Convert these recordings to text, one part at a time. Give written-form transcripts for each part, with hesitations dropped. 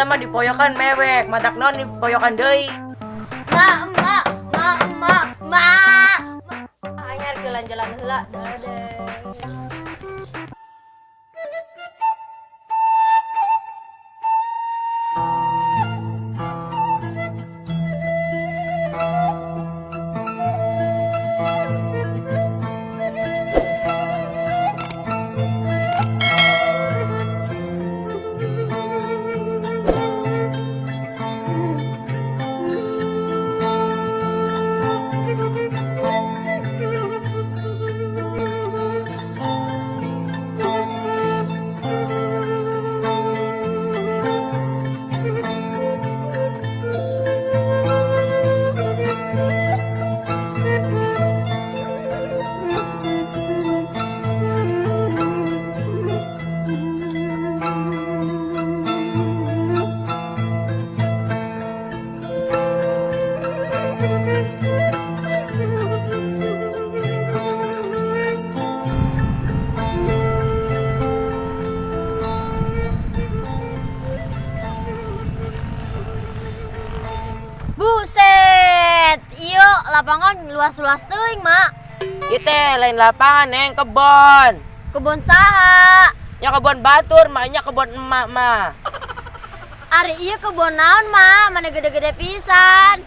mah dipoyokan mewek, matak naon dipoyokan deui. Ma, ma, ma, ma, ma. Anyar jalan-jalan heula, dadah. Buset, iyo lapangan luas-luas teuing, Mak. Ieu teh lain lapangan, Neng, kebon. Kebon saha? Nya kebon batur, mak nya kebon emak mah. Ari ieu kebon naon, Mak? Mana gede-gede pisan.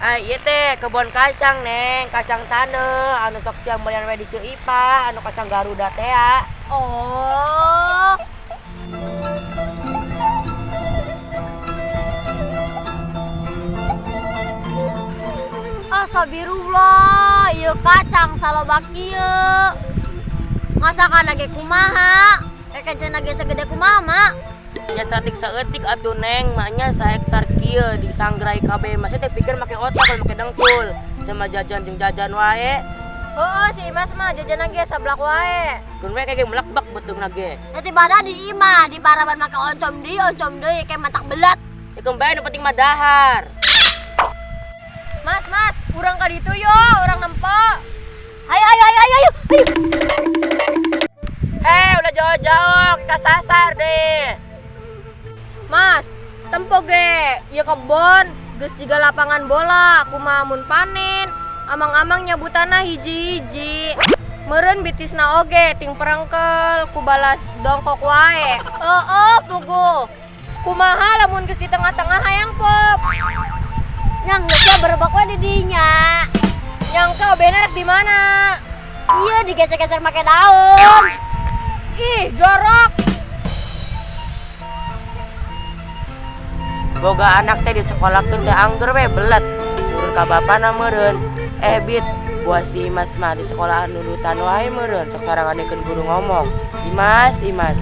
Ah, ieu teh kebon kacang, Neng, kacang taneuh anu sok siang balian we di Ceu Ipah, anu kacang Garuda teh ya. Oh. Astagfirullah, ieu kacang saloba kieu. Masakan ge kumaha? Kekencana ge segede kumaha, Mak? Nya saeutik saeutik atuh, Neng, maknya sahektar kieu disanggerai kabeh. Masih teh pikir make otak kalau make dengkul. Sama jajan jeung jajan wae. Heeh, si Imas mah jajan ge sablak wae. Keun we kayak melekbek betung ge. Nanti pada di imah, di paraban make oncom deui kayak matak belat. Ya keun bae nu penting mah dahar. Mas, mas, urang ka ditu yo, urang nempo. Ayo, ayo, ayo, ayo, ayo. Hei, ulah jauh-jauh, kita sasar deh. Mas, tempo ge, ya kebon, geus jiga lapangan bola, kumaha mun panen. Amang-amang nyabutanna hiji-hiji. Meureun bitisna oge ting perengkel, ku balas dongkok wae. Heeh, pugu. Kumaha lamun geus di tengah-tengah hayang pop. Nyang geus ya berebak we di dinya. Nyangka obena rek di mana? Iya, digesek-gesek make daun. Ih, jorok. Boga anak teh di sekolahkeun teh angger we belet. Turun ka bapana meureun. Bit, buah si Imas mah di sekolahan nundutan wae meureun. Sok saranganekeun guru ngomong. Imas, Imas.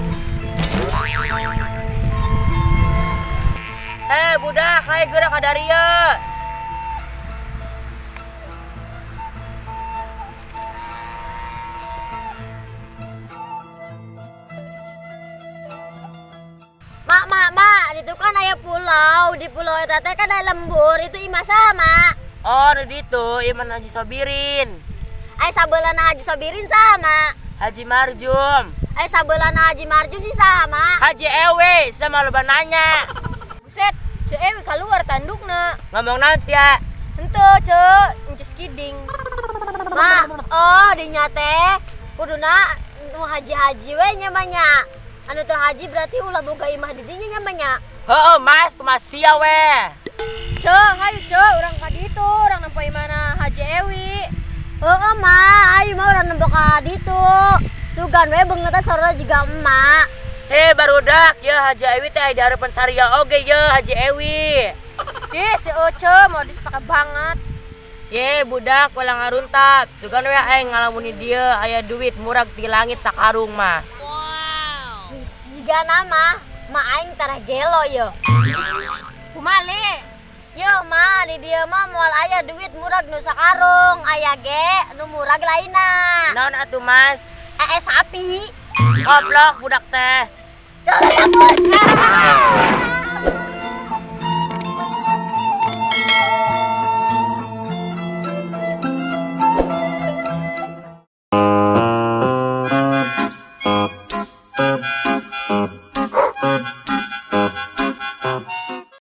Budak, hayu geura ka darieu. Mak, mak, mak, itu kan aya pulau, di pulau eta teh kan aya lembur, itu imah saha, Mak? Oh, di ditu imah Haji Sobirin. Aya sabeulana Haji Sobirin saha, Mak? Haji Marjum. Aya sabeulana Haji Marjum sih saha, Mak? Haji Ewe, sama loba nanya. Buset, Ceu Ewi keluar tandukna. Ngomong naon sia? Henteu, Ceu, ences kiding. Mak, oh dinya teh kuduna nu haji-haji we nya mah nya. Anu teu haji berarti ulah boga imah di dinya nya mah nya. Heeh, Mas, kumaha sia we. Ceu, hayu Ceu, urang ka ditu, urang nempo imahna Haji Ewi. Heeh, Mak, hayu mah urang nempo ka ditu. Sugan we beungeutna sarua jiga emak. Hei, barudak, ya Haji Ewi teh aya di hareupeun Saria oge ye Haji Ewi. Dih, si Oce modis pake banget. Ye, budak ulah ngaruntap. Sugan we aing ngalamuni dieu aya duit murag ti langit sakarung mah. Wow. Jiga nama, ma aing tarah gelo ye. Kumaha le? Yo, ma, di dieu mah moal aya duit murag nu sakarung, aya ge nu murag lainna. Naon atuh, Mas? Sapi. Goblok budak teh. Salah.